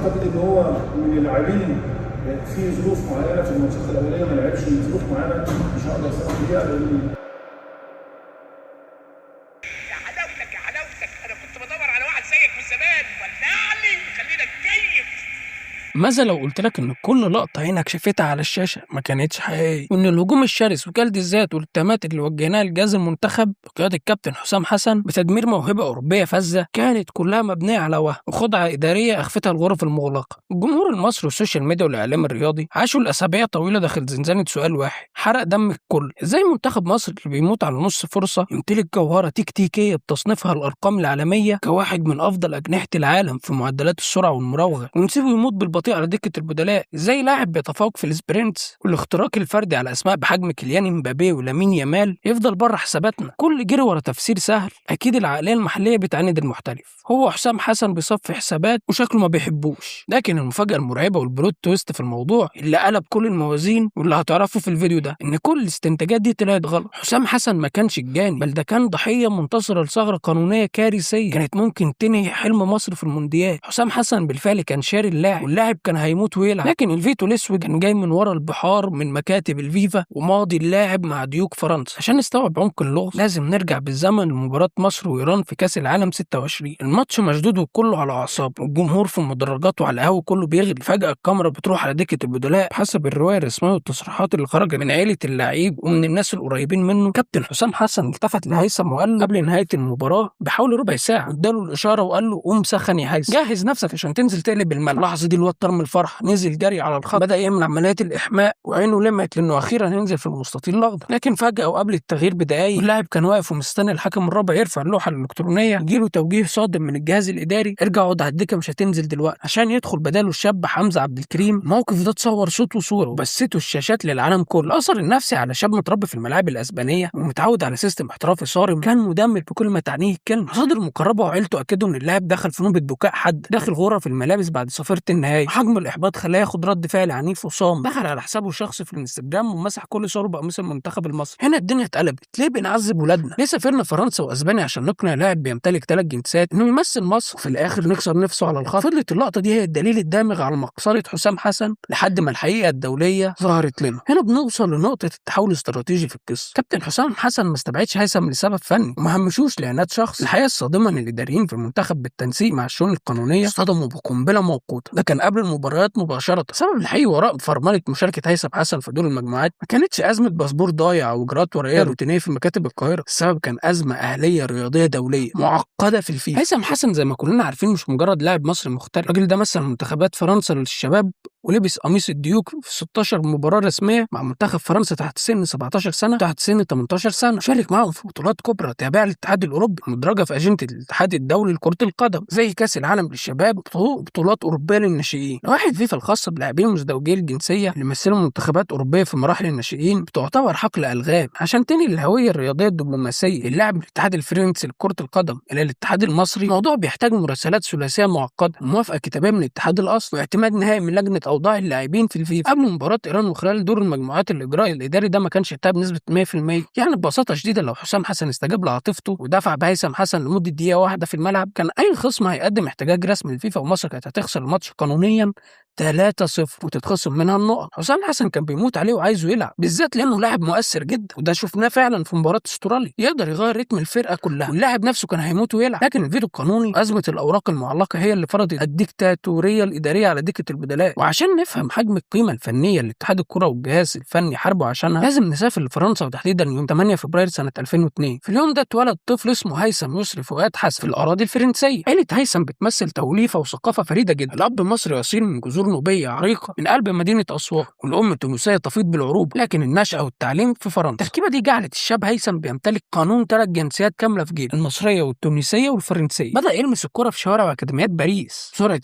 اعتقد ان هو من اللاعبين في ظروف معينة في الماتشات الاولية ما لعبش ظروف معينة مش هقدر اسالك فيها لان يا حلاوتك يا حلاوتك، انا كنت بدور على واحد زيك من زمان. ولع لي خلينا نكيف. ماذا لو قلت لك ان كل لقطة عينك شافتها على الشاشة ما كانتش حقيقية، وان الهجوم الشرس وجلد الذات والاتهامات اللي وجهناها لجهاز المنتخب بقيادة الكابتن حسام حسن بتدمير موهبة اوروبية فذة كانت كلها مبنية على وهم وخدعه ادارية اخفتها الغرف المغلقة. الجمهور المصري وال social media والاعلام الرياضي عاشوا الاسابيع طويلة داخل زنزانة سؤال واحد حرق دم الكل: ازاي منتخب مصر اللي بيموت على نص فرصة يمتلك جوهره تكتيكية بتصنيفها الارقام العالمية كواحد من افضل اجنحة العالم في معدلات السرعة والمراوغه ونسيبه يموت بالبطيء على دكة البدلاء؟ ازاي لاعب بيتفوق في ال sprints والاختراق الفردي على اسماء بحجم كيليان امبابي ولامين يامال يفضل بره حساباتنا؟ كل جري ورا تفسير سهل، اكيد العقلية المحلية بتعاند المحترف. هو حسام حسن بيصفي حسابات وشكله ما بيحبوش. لكن المفاجأة المرعبة وال plot twist في الموضوع اللي قلب كل الموازين واللي هتعرفه في الفيديو ده ان كل الاستنتاجات دي طلعت غلط. حسام حسن ما كانش الجاني، بل ده كان ضحية منتصرة لثغرة قانونية كارثية كانت ممكن تنهي حلم مصر في المونديال. حسام حسن بالفعل كان شاري اللاعب، واللاعب كان هيموت ويلعب، لكن الفيتو الاسود كان جاي من ورا البحار من مكاتب الفيفا وماضي اللاعب مع ديوك فرنسا. عشان نستوعب عمق اللغز لازم نرجع بالزمن لمباراة مصر وايران في كاس العالم 26. الماتش مشدود وكله على اعصابه، والجمهور في المدرجات وعلى القهوة كله بيغلي. فجأة الكاميرا بتروح على دكة البدلاء. حسب الرواية الرسمية والتصريحات اللي خرجت من عيلة اللعيب ومن الناس القريبين منه، كابتن حسام حسن التفت لهيثم وقال له قبل نهاية المباراة بحوالي ربع ساعة، اداله الإشارة وقال له قوم سخن يا هيثم، جهز نفسك عشان تنزل تقلب الملعب. اللحظة دي الواد طار من الفرح، نزل جري على الخط، بدأ يعمل عمليات الإحماء وعينه لمعت لأنه أخيرا هينزل في المستطيل الأخضر. لكن فجأة وقبل التغيير بدقايق اللاعب كان واقف ومستني الحكم الرابع يرفع اللوحة الإلكترونية، يجيله توجيه صادم من الجهاز الإداري: ارجع اقعد على الدكة مش هتنزل دلوقتي، عشان يدخل بداله الشاب حمزة عبد الكريم. الموقف ده اتصور صوت وصورة وبثته الشاشات للعالم كله. الأثر النفسي على شاب متربي في الملاعب الأسبانية ومتعود على system احترافي صارم كان مدمر بكل ما تعنيه الكلمة. مصادر المقربة وعيلته أكدوا إن اللاعب دخل في نوبة بكاء حاد داخل غرف الملابس بعد صفيرة النهائي. حجم الإحباط خلاه ياخد رد فعل عنيف وصام، دخل على حسابه الشخصي في الانستجرام ومسح كل صوره بقميص المنتخب المصري. هنا الدنيا اتقلبت. ليه بنعذب ولادنا؟ ليه سافرنا فرنسا واسبانيا عشان نقنع لاعب بيمتلك 3 جنسيات انه يمثل مصر وفي الاخر نخسر نفسه على الخط؟ فضلت اللقطة دي هي الدليل الدامغ على مقصله حسام حسن لحد ما الحقيقة الدولية ظهرت لنا. هنا بنوصل لنقطة التحول الاستراتيجي في القصة. كابتن حسام حسن ما استبعدش هيثم لسبب فني وما همشوش لعناد شخص. الحقيقة الصادمه ان الاداريين في المنتخب بالتنسيق مع الشؤون القانونية اصطدموا بقنبله موقوته، ده كان قبل المباريات مباشرة. السبب الحقيقي وراء فرمله مشاركة هيثم حسن في دور المجموعات ما كانتش ازمة باسبور ضايع او اجراءات ورقية روتينيه في مكاتب القاهرة، السبب كان ازمة اهليه رياضية دولية معقدة في الفيفا. هيثم حسن زي ما كلنا عارفين مش مجرد لاعب مصري مختلف، الراجل ده مثل منتخبات فرنسا للشباب ولبس قميص الديوك في 16 مباراة رسمية مع منتخب فرنسا تحت سن 17 سنة تحت سن 18 سنة، شارك معاهم في بطولات كبرى تابعه للاتحاد الاوروبي مدرجة في اجندة الاتحاد الدولي لكرة القدم زي كاس العالم للشباب وبطولات اوروبية للناشئين. لوائح فيفا الخاصة بلاعبين مزدوجي الجنسية اللي مثلوا منتخبات اوروبية في مراحل الناشئين بتعتبر حقل الغام عشان تنقل الهوية الرياضية الدبلوماسية للاعب من الاتحاد الفرنسي لكرة القدم الى الاتحاد المصري. الموضوع بيحتاج مراسلات ثلاثية معقدة، موافقة كتابيه من الاتحاد الاصلي، واعتماد نهائي من لجنة اوضاع اللاعبين في الفيفا. قبل مباراة ايران وخلال دور المجموعات الاجراء الاداري ده ما كانش انتهى بنسبة 100%. يعني ببساطة شديدة لو حسام حسن استجاب لعاطفته ودفع بهيثم حسن لمدة دقيقة واحدة في الملعب كان اي خصم هيقدم احتجاج رسمي للفيفا ومصر كانت هتخسر الماتش قانونيا 3-0 وتتخصم منها النقط. حسام حسن كان بيموت عليه وعايزه يلعب، بالذات لانه لاعب مؤثر جدا، وده شفناه فعلا في مباراة استراليا، يقدر يغير رتم الفرقة كلها، واللاعب نفسه كان هيموت ويلعب. لكن الفيتو القانوني ازمة الاوراق المعلقة هي اللي فرضت الديكتاتوريه الادارية على دكه البدلاء. وعشان نفهم حجم القيمة الفنية اللي اتحاد الكره والجهاز الفني حاربوا عشانها لازم نسافر لفرنسا، وتحديدا يوم 8 فبراير سنة 2002. في اليوم ده اتولد طفل اسمه هيثم يسري فؤاد حسن في الاراضي الفرنسية. عيله هيثم بتمثل توليفة وثقافة فريدة جدا. الاب مصري اصيل من جذور نوبيه عريقة من قلب مدينة اسوان، والام تونسية تفيض بالعروبه، لكن النشأة والتعليم في فرنسا. التركيبة دي جعلت الشاب هيثم بيمتلك قانون 3 جنسيات كاملة في جيله: المصرية والتونسيه والفرنسيه. بدا يلمس الكره في شوارع واكاديميات باريس. سرعة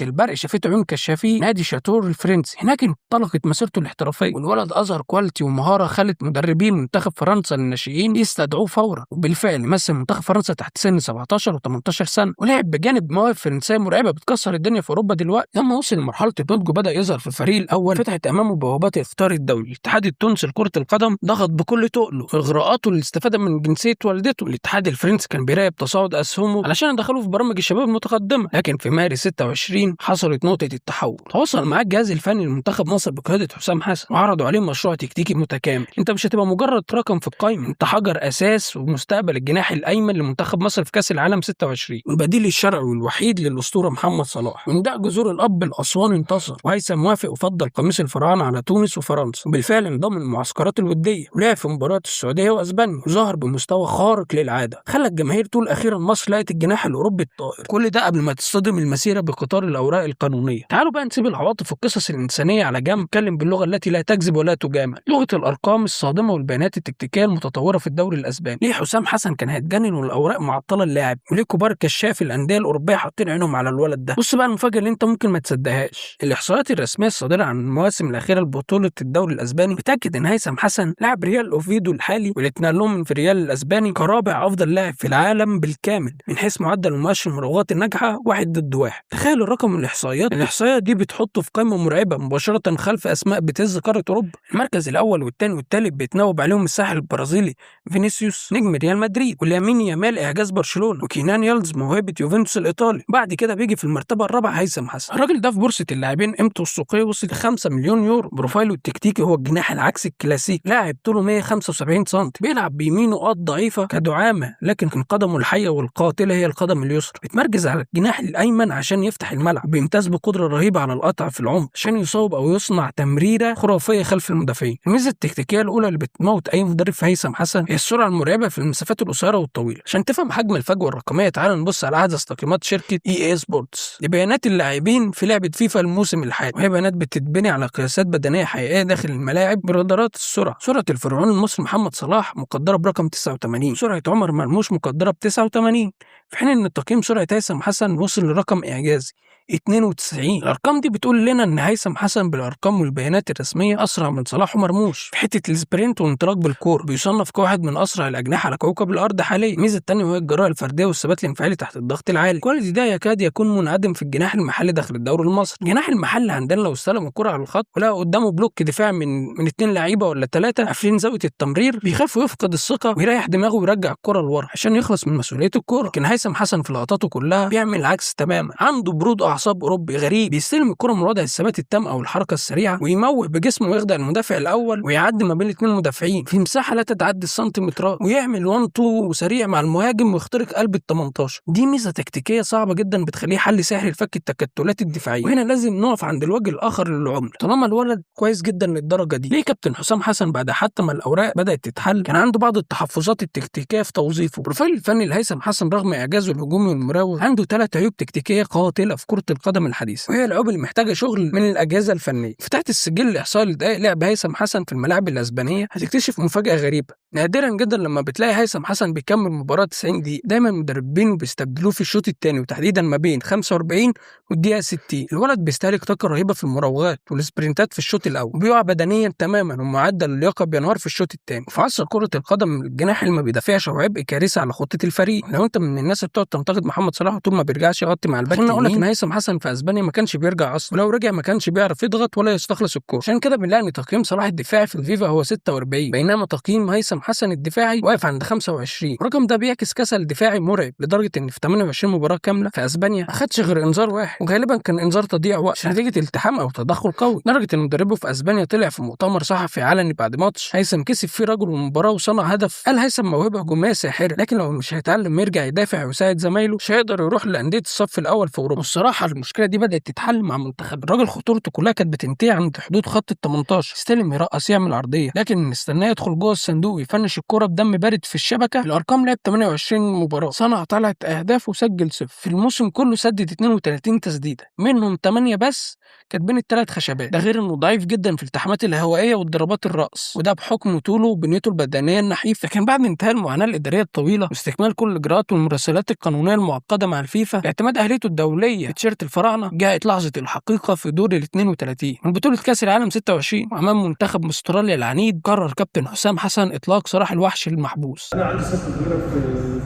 البرق شافته عيون كشافين نادي شاتور الفرنسي. هناك انطلقت مسيرته الاحترافية، والولد اظهر quality ومهارة خلت مدربين منتخب فرنسا للناشئين يستدعوه فورا، وبالفعل مثل منتخب فرنسا تحت سن 17 و18 سنة، ولعب بجانب مواهب فرنسية مرعبة بتكسر الدنيا في اوروبا دلوقتي. الوقت. لما وصل لمرحلة النضج وبدا يظهر في الفريق الاول، فتحت امامه بوابات الاختيار الدولي. الاتحاد التونسي لكرة القدم ضغط بكل تقله في اغراءاته للاستفادة من جنسية والدته. الاتحاد الفرنسي كان بيراقب تصاعد اسهمه علشان يدخله في برامج الشباب المتقدمة. لكن في مارس 26 حصلت نقطة التحول. تواصل معاه الجهاز الفني لمنتخب مصر بقيادة حسام حسن وعرضوا عليه مشروع تكتيكي متكامل. انت مش هتبقى مجرد رقم في القائمة، انت حجر اساس ومستقبل الجناح الايمن لمنتخب مصر في كاس العالم 26، والبديل الشرعي والوحيد للاسطوره محمد صلاح. من داء جذور الاب الاسواني انتصر، وهيثم وافق وفضل قميص الفراعنة على تونس وفرنسا، وبالفعل انضم للمعسكرات الودية ولعب في مباراة السعودية واسبانيا وظهر بمستوى خارق للعادة خلى الجماهير تقول اخيرا مصر لقت الجناح الاوروبي الطائر. كل ده قبل ما تصطدم المسيرة بقطار الاوراق القانونية. تعالوا بقى نسيب العواطف والقصص الانسانية على جنب، نتكلم باللغة التي لا تكذب ولا تجامل، لغة الارقام الصادمه والبيانات التكتيكيه المتطورة في الدوري الاسباني. ليه حسام حسن كان هيتجنن والاوراق معطلة اللاعب؟ وليه كبار كشاف الاندية الاوروبية حاطين عينهم على الولد ده؟ بص بقى المفاجاة اللي انت ممكن ما تصدقهاش، الاحصائيات الرسمية الصادرة عن المواسم الاخيرة لبطولة الدوري الاسباني بتاكد ان هيثم حسن لاعب ريال اوفيدو الحالي واللي اتنقل لهم من في ريال الاسباني كرابع افضل لاعب في العالم بالكامل من حيث معدل ومؤشر المراوغات الناجحة 1 ضد 1. تخيل الرقم والاحصائيات، الاحصائية دي بتحطه في قائمة مرعبة مباشرة خلف اسماء بتهز قارة اوروبا. المركز الاول والثاني والثالث بيتناوب عليهم الساحل البرازيلي فينيسيوس نجم ريال مدريد، ولامين يامال اعجاز برشلونة، وكينان يلدز موهبة يوفنتوس الايطالي. بعد كده بيجي في المرتبة الرابعة هيثم حسن. الراجل ده في بورصة اللاعبين قيمته السوقية وصلت 5 مليون يورو. profile ه التكتيكي هو الجناح العكسي الكلاسيكي، لاعب طوله 175 سم، بيلعب بيمينه قط ضعيفة كدعامه، لكن قدمه الحية والقاتله هي القدم اليسرى. بيتمركز على الجناح الايمن عشان يفتح الملعب، بيمتاز بقدره رهيبة على القطع في العمق عشان يصوب او يصنع تمريره خرافية خلف المدافعين. الميزة التكتيكيه الاولى اللي بتموت اي مدرب في هيثم حسن هي السرعة المرعبة في المسافات القصيرة والطويله. عشان تفهم حجم الفجوة الرقمية تعال نبص على احدث تقييمات شركة EA Sports لبيانات اللاعبين في لعبه فيفا الموسم الحالي، وهي بيانات بتتبني على قياسات بدنية حقيقية داخل الملاعب برادارات السرعة. سرعة الفرعون المصري محمد صلاح مقدره برقم 89، سرعة عمر مرموش مقدره ب 89، في حين ان تقييم سرعة هيثم حسن وصل لرقم اعجازي 92. الارقام دي بتقول لنا ان هيثم حسن بالارقام والبيانات الرسمية اسرع من صلاح ومرموش في حتة ال sprint والانطلاق بالكورة، بيصنف كواحد من اسرع الاجنحة على كوكب الارض حاليا. الميزة الثانية وهي الجراءة الفردية والثبات الانفعالي تحت الضغط العالي. ال quality ده يكاد يكون منعدم في الجناح المحلي داخل الدوري المصري. الجناح المحلي عندنا لو استلم الكره على الخط ولقى قدامه block دفاع من اثنين لعيبة ولا ثلاثة قافلين زاوية التمرير، بيخاف ويفقد الثقة ويريح دماغه ويرجع الكره لورا عشان يخلص من مسؤولية الكره. لكن هيثم حسن في لقطاته كلها بيعمل العكس تماما، عنده برود اعصاب اوروبي غريب، بيستلم الكره من وضع الثبات التام او الحركة السريعة ويموه بجسمه ويخدع المدافع الاول ويعدي ما بين الاثنين مدافعين في مساحة لا تتعدى السنتيمترات، ويعمل 1 2 سريع مع المهاجم ويخترق قلب ال 18. دي ميزة تكتيكية صعبة جدا بتخليه حل سحري لفك التكتلات الدفاعية. وهنا لازم نقف عند الوجه الاخر للعملة، طالما الولد كويس جدا للدرجة دي، ليه كابتن حسام حسن بعد حتى ما الاوراق بدات تتحل كان عنده بعض التحفظات التكتيكيه في توظيفه؟ ال profile الفني لهيثم حسن رغم اعجازه الهجومي والمراوغ عنده ثلاث عيوب تكتيكية قاتله في كره القدم الحديثة، وهي العيوب اللي محتاجه شغل من الاجهزة الفنية. فتحت السجل الاحصائي لدقائق لعب هيثم حسن في الملاعب الاسبانية هتكتشف مفاجاة غريبة. نادرا جدا لما بتلاقي هيثم حسن بيكمل مباراة 90 دقيقة، دايما المدربين بيستبدلوه في الشوط الثاني وتحديدا ما بين 45 والدقيقة 60. الولد بيستهلك طاقة رهيبة في المراوغات وال sprint ات في الشوط الاول، وبيقع بدنيا تماما ومعدل اللياقة بينهار في الشوط الثاني. في عصر كره القدم الجناح اللي ما بيدافعش هو عبء كارثة على خطه الفريق. لو انت من الناس اللي بتقعد تنتقد محمد صلاح وطول ما بيرجعش يغطي مع الباك، خليني اقول لك ان هيثم حسن في اسبانيا ما كانش بيرجع اصلا، ولو رجع ما كانش بيعرف يضغط ولا يستخلص الكورة. عشان كده بنلاقي ان تقييم صلاح الدفاعي في الفيفا هو 46، بينما تقييم هيثم حسن الدفاعي واقف عند 25. الرقم ده بيعكس كسل دفاعي مرعب، لدرجة ان في 28 مباراة كاملة في اسبانيا ما خدش غير انذار واحد، وغالبا كان انذار تضييع وقت نتيجة التحام او تدخل قوي. لدرجة ان مدربه في اسبانيا طلع في مؤتمر صحفي علني بعد ماتش هيثم كسب فيه رجل المباراة وصنع هدف، قال هيثم موهبة هجومية ساحرة، لكن لو مش هيتعلم يرجع يدافع ويساعد زمايله مش هيقدر يروح لانديه الصف الاول في اوروبا. والصراحة المشكلة دي بدات تتحل مع منتخب. الراجل خطورته كلها كانت بتنتهي عند حدود خط ال 18، يستلم يرقص يعمل عرضية، لكن نستناه يدخل جوه الصندوق ويفنش الكرة بدم بارد في الشبكة. الارقام: لعب 28 مباراة، صنع 3 اهداف وسجل صفر. في الموسم كله سدد 32 تسديده، منهم 8 بس كانت بين الثلاث خشبات. ده غير انه ضعيف جدا في الالتحامات الهوائية والضربات الراس، وده بحكم طوله وبنيته البدنية النحيفه. لكن بعد انتهاء المعاناة الادارية الطويلة واستكمال كل الاجراءات والمراسلات القانونية المعقدة مع الفيفا لاعتماد اهليته الدولية بتيشيرت الفراعنة، جاءت لحظة الحقيقة في دور ال 32 من بطوله كاس العالم 26، وامام منتخب استراليا العنيد قرر كابتن حسام حسن اطلاق سراح الوحش المحبوس. انا عندي ثقة كبيرة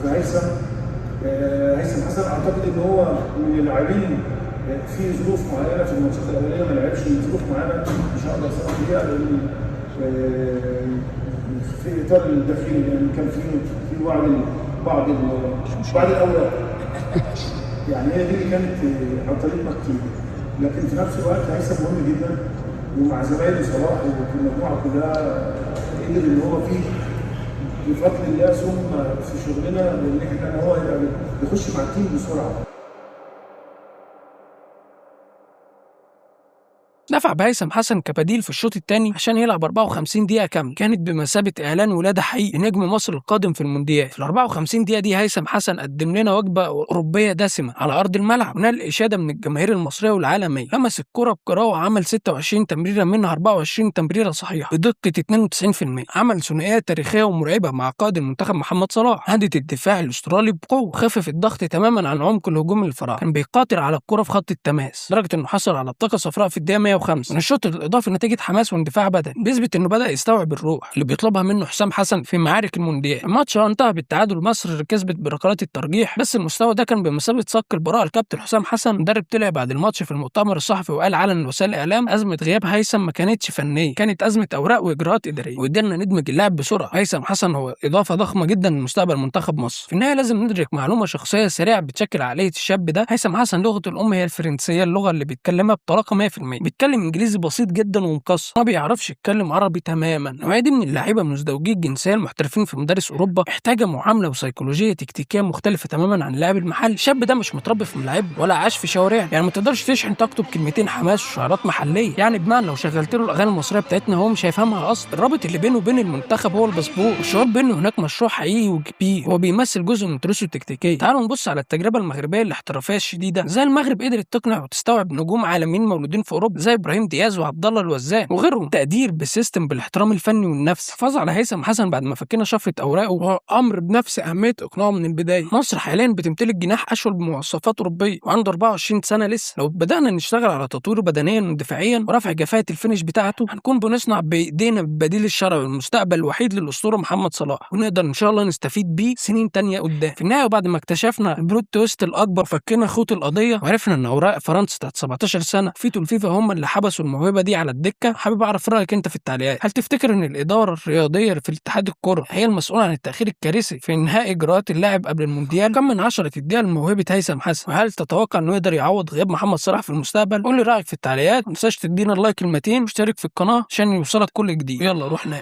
في هيثم، هيثم حسن. اعتقد ان هو من اللاعبين في ظروف معينة في الماتشات الاولية ما لعبش، ظروف معينة مش هقدر اسمح بيها لان في اطار الداخلي، لان كان في بعض الاوراق يعني هي دي اللي كانت عطلتنا كتير. لكن في نفس الوقت هيثم مهم جدا، ومع زمايله صلاح والمجموعة كلها قدر ان هو فيه بفضل الله ثم في شغلنا، لان احنا هو يبقى بيخش مع ال team بسرعة. دفع بهيثم حسن كبديل في الشوط الثاني عشان يلعب 54 دقيقة كاملة، كانت بمثابة إعلان ولادة حقيقي لنجم مصر القادم في المونديال. في ال 54 دقيقة دي هيثم حسن قدم لنا وجبة أوروبية دسمة على أرض الملعب، ونال إشادة من الجماهير المصرية والعالمية. لمس الكرة بقراءة وعمل 26 تمريرة منها 24 تمريرة صحيحة بدقة 92%. عمل ثنائية تاريخية ومرعبة مع قائد المنتخب محمد صلاح، هدت الدفاع الأسترالي بقوة، خفف الضغط تماما عن عمق الهجوم الفراعنة. كان بيقاتل على الكرة في خط التماس لدرجة إنه حصل على بطاقة صفراء في الدقيقة 105. من الشوط الاضافي نتيجة حماس واندفاع بدني، بيثبت انه بدا يستوعب الروح اللي بيطلبها منه حسام حسن في معارك المونديال. الماتش انتهى بالتعادل، مصر كسبت بركلات الترجيح، بس المستوى ده كان بمثابة صك البراءة لكابتن حسام حسن. مدرب طلع بعد الماتش في المؤتمر الصحفي وقال علن وسائل الاعلام ازمة غياب هيثم ما كانتش فنية، كانت ازمة اوراق واجراءات ادارية، وقدرنا ندمج اللاعب بسرعة. هيثم حسن هو اضافه ضخمة جدا لمستقبل منتخب مصر. في النهاية لازم ندرك معلومة شخصية سريعة بتشكل عقلية الشاب ده. هيثم حسن لغته الام هي الفرنسية، اللغة اللي بيتكلمها بطلاقه 100%، بيتكلم انجليزي بسيط جدا ومكسر، ما بيعرفش يتكلم عربي تماما. النوعية دي من اللعيبة مزدوجي الجنسية المحترفين في مدارس اوروبا محتاجه معاملة وسيكولوجيه تكتيكية مختلفة تماما عن اللاعب المحلي. الشاب ده مش متربي في ملاعب ولا عاش في شوارع، يعني ما تقدرش تشحن طاقته بكلمتين حماس وشعارات محليه، يعني بمعنى لو شغلت له الاغاني المصرية بتاعتنا هو مش هيفهمها اصلا. الرابط اللي بينه وبين المنتخب هو الباسبور، والشعور بينه هناك مشروع حقيقي وكبير، هو بيمثل جزء من تراثه التكتيكيه. تعالوا نبص على التجربة المغربية الاحترافية الشديدة، زي المغرب قدرت تقنع وتستوعب نجوم عالميين مولودين في اوروبا زي ابراهيم دياز وعبد الله الوزان وغيرهم، تقدير بال system بالاحترام الفني والنفسي. حفاظ على هيثم حسن بعد ما فكنا شفرة اوراقه وهو امر بنفس اهمية اقناعه من البداية. مصر حاليا بتمتلك جناح اشول بمواصفات اوروبية وعنده 24 سنة لسه، لو بدانا نشتغل على تطويره بدنيا ودفاعيا ورفع كفاءة ال finish بتاعته هنكون بنصنع بايدينا البديل الشرعي والمستقبل الوحيد للاسطوره محمد صلاح، ونقدر ان شاء الله نستفيد بيه سنين تانية قدام. في النهاية وبعد ما اكتشفنا ال plot twist الاكبر، فكينا خيوط القضية وعرفنا ان اوراق فرنسا بتاعت 17 سنة فيتو الفيفا هم اللي حبسوا الموهبة دي على الدكة. حابب اعرف رايك انت في التعليقات، هل تفتكر ان الادارة الرياضية في الاتحاد الكره هي المسؤولة عن التاخير الكارثي في انهاء اجراءات اللاعب قبل المونديال؟ كم من 10 تديها لموهبه هيثم حسن؟ وهل تتوقع انه يقدر يعوض غياب محمد صلاح في المستقبل؟ قول لي رايك في التعليقات، ما تنساش تدينا ال like المتين واشترك في القناة عشان يوصلك كل جديد. يلا روح نام.